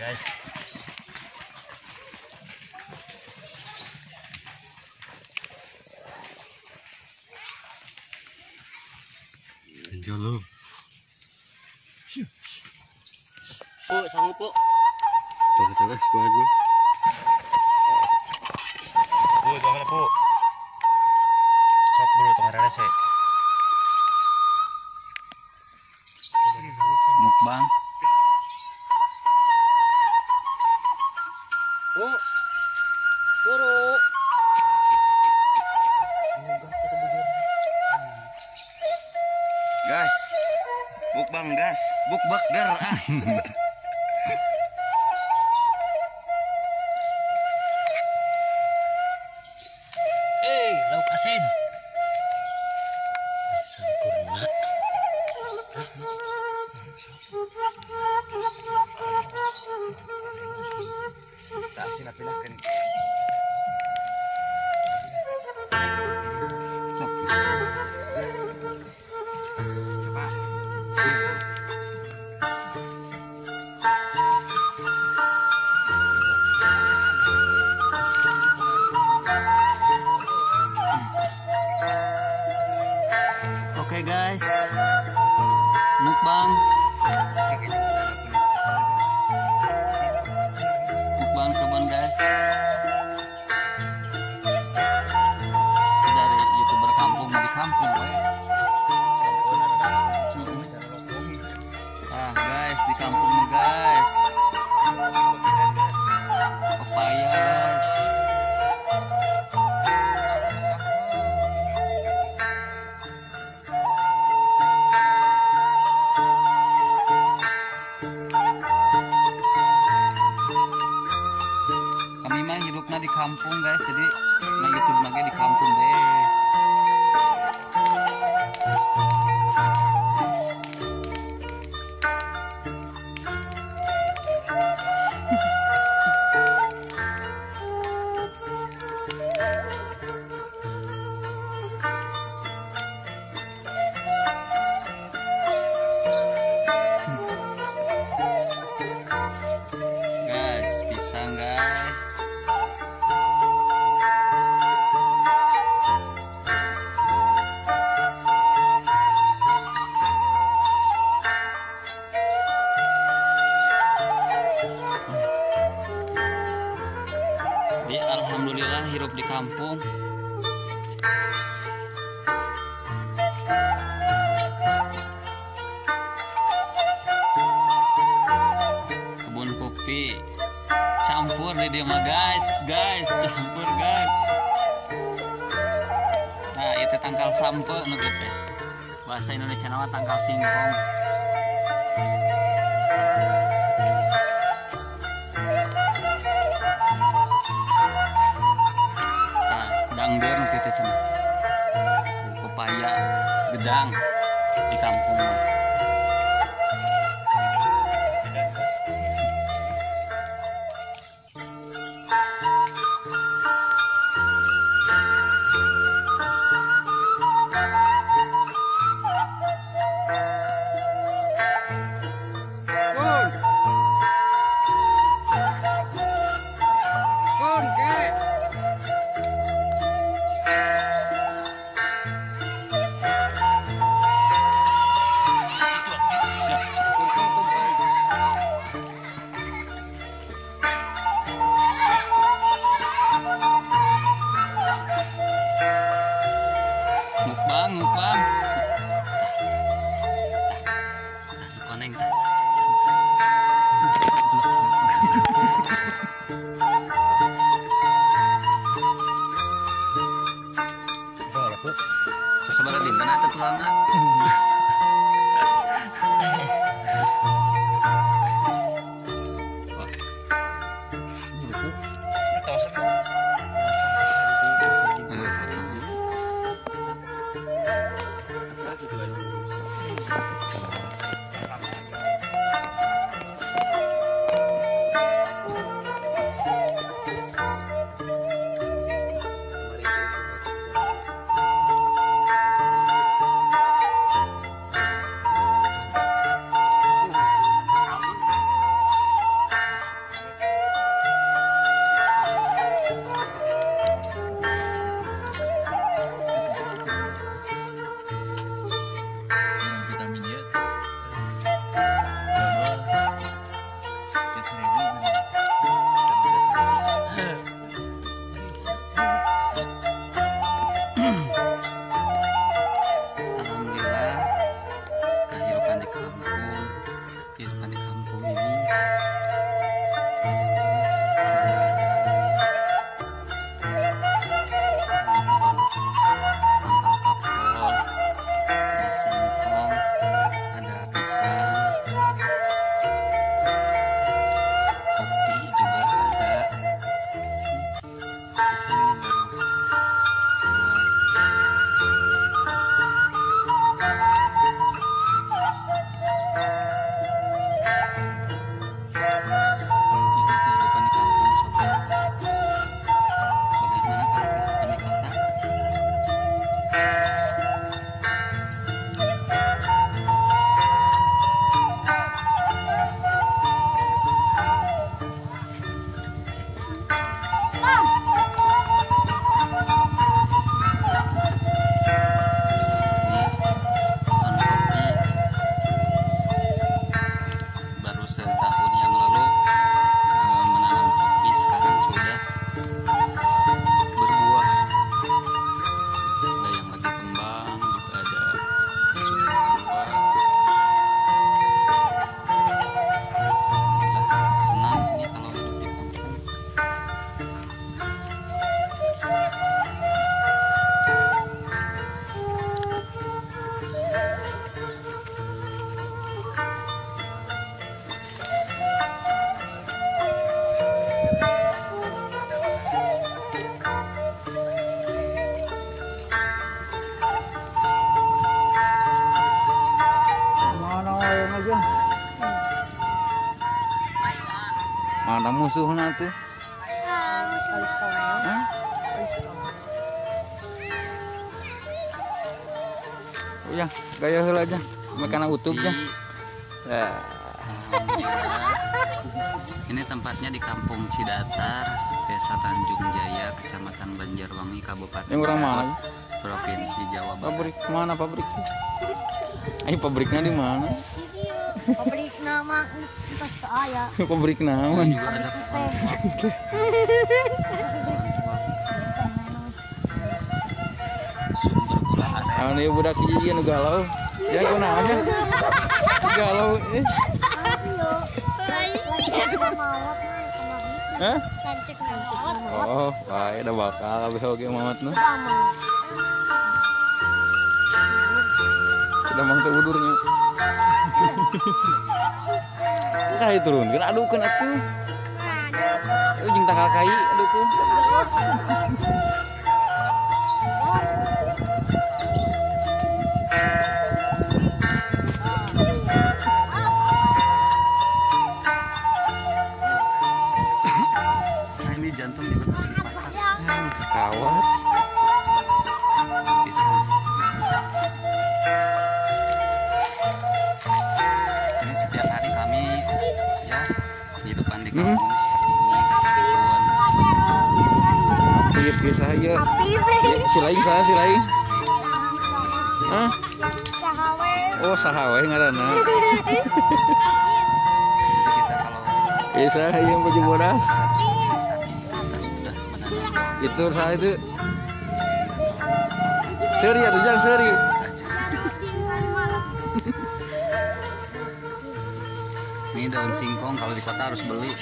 Guys. Jolo. Po, sanggup po. Tengah-tengah sebuah gua. Po, jangan po. Sok bro, tengah rese. Mukbang. Po. Bro. Gas. Mukbang gas, bukbak der ah. Lauk asin. Sempurna. Tak asin apilahkan. Sok. Coba. Oke guys, mukbang, mukbang kebun guys. Dari youtuber kampung dari kampung, we. Ah guys, di kampung guys, pepaya guys. Kami mah hidupnya di kampung guys, jadi nah YouTube lagi di kampung deh. Guys, pisang guys. Jadi alhamdulillah hidup di kampung. Kebun kopi campur di dia mah guys, guys, campur guys. Nah, itu tangkal sampe nu teh. Bahasa Indonesia nama tangkal singkong. Nah, dangder nu kitu cenah. Pepaya gedang di kampung mah. Alhamdulillah kehidupan di kampung ini alhamdulillah serba ada. Ini pohon tangkal kapol, ada singkong, ada pisang, kopi juga ada. Pisangnya baru keluar. Ini kehidupan di kampung sobat. Bagaimana kalau kehidupan di kota? Ini pohon kopi baru setahun yang lalu menanam kopi, sekarang sudah berbuah. Ada yang lagi kembang, juga ada yang sudah berbuah. Alhamdulillah, senang ini kalau hidup di kampung. Mana wae aja. Mana musuhna tuh? Hah? Oh ya, gaya heula aja. Makana utub aja. Ya. Alhamdulillah. Ini tempatnya di Kampung Cidatar, Desa Tanjung Jaya, Kecamatan Banjarwangi, Kabupaten Yang orang mana? Provinsi Jawa Barat. Pabrik mana pabrik? Ayo pabriknya di mana? Pabrik nama entos teu aya. Pabrik naon? Juga ada pohon tuak. Pohon tuak. Sumber gula aren. Anu ieu budak hiji nu galau. Ya kunaon ya? Galau eh. Hah? Oh, bae da bakal abis oge mamat nu. Sudah mang teh udurnya. Kai turunkeun adukeun atuh. Jeung tangkal kai adukeun. Nah, ini jantung juga bisa dipasak. Kawat. Pisang. Ini setiap hari kami ya kehidupan di kampung seperti ini, kebun. Iya, biasa aja. Si lain saya, si lain. Hah? Oh, saha we ngaranna. Jadi kita kalau Iya, yang baju bodas. tapi kita sudah menanam Itu saha itu. Seri atuh jang seri. Ini daun singkong kalau di kota harus beli.